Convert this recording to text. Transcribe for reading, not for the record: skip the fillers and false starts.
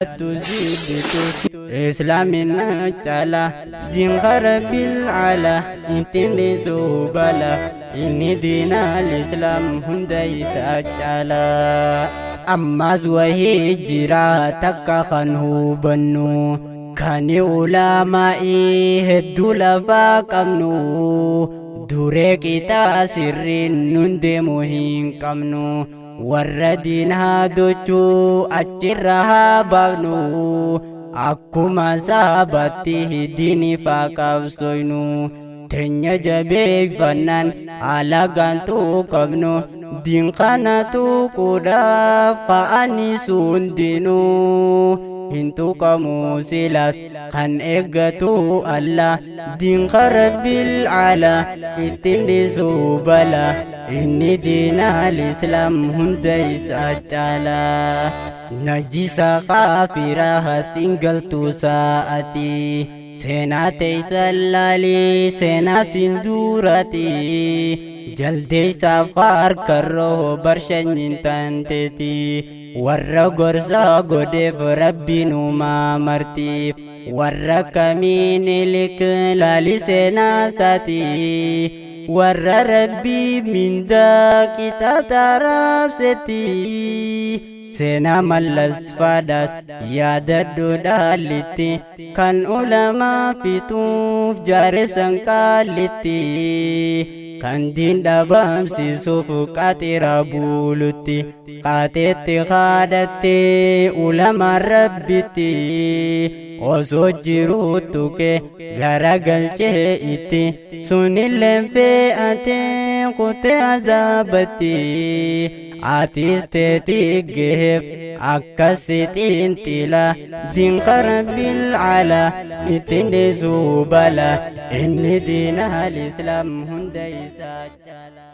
Tuzibbitus islaamina caala diinqa rabbil caala ittiin dhiisuu bala inni diina al-islaam hunda isaa caala. Ammas wahii jira takka kan hubannu kan ulamaa'ii hedduu lafaa qabnu duree qixaa sirriin nun deemu hin qabnu. Warra diinaa dochuu achirra haa baafnu, akkuma sahabatti diinifaa qabsoynu. Teenya jabeeffannaan alagaan qabnu diin kana tuquudhaaf ka'anii sun dinuu hin tuqamu, silaas kan eeggatu Allah diinqa rabbil caala ittiin dhiisuu bala inni diina al-islaam hunda isaa caala. Najisa kaafiraa hasiin galtuu sa'ati seenaa teeysan laalii seenaa sinduurati jaldeeysaaf harkarroo barshanyin tanteeti warra gorsa godheef rabbiin uumaa martiif warra kamiin ilik laali seenaa isaati warra rabbii mindaa qixaaxa raabsetti. Seenaa Mallas faadhaas yaadadhu dhaallitti kan ulamaa fituuf jaaressan qaallitti kan diin dhabamsiisuuf qaxira buulutti qaaxeetti haadhatte ulamaan rabbitti osoo jiruu tuqe garagalchee itti sunilleen fe'ate kutee azaabatti. Atis teetii geheef akkasitiin xila diinqa rabbil caala ittiin dhiisuu bala inni diina al-islaam hunda isaa caala.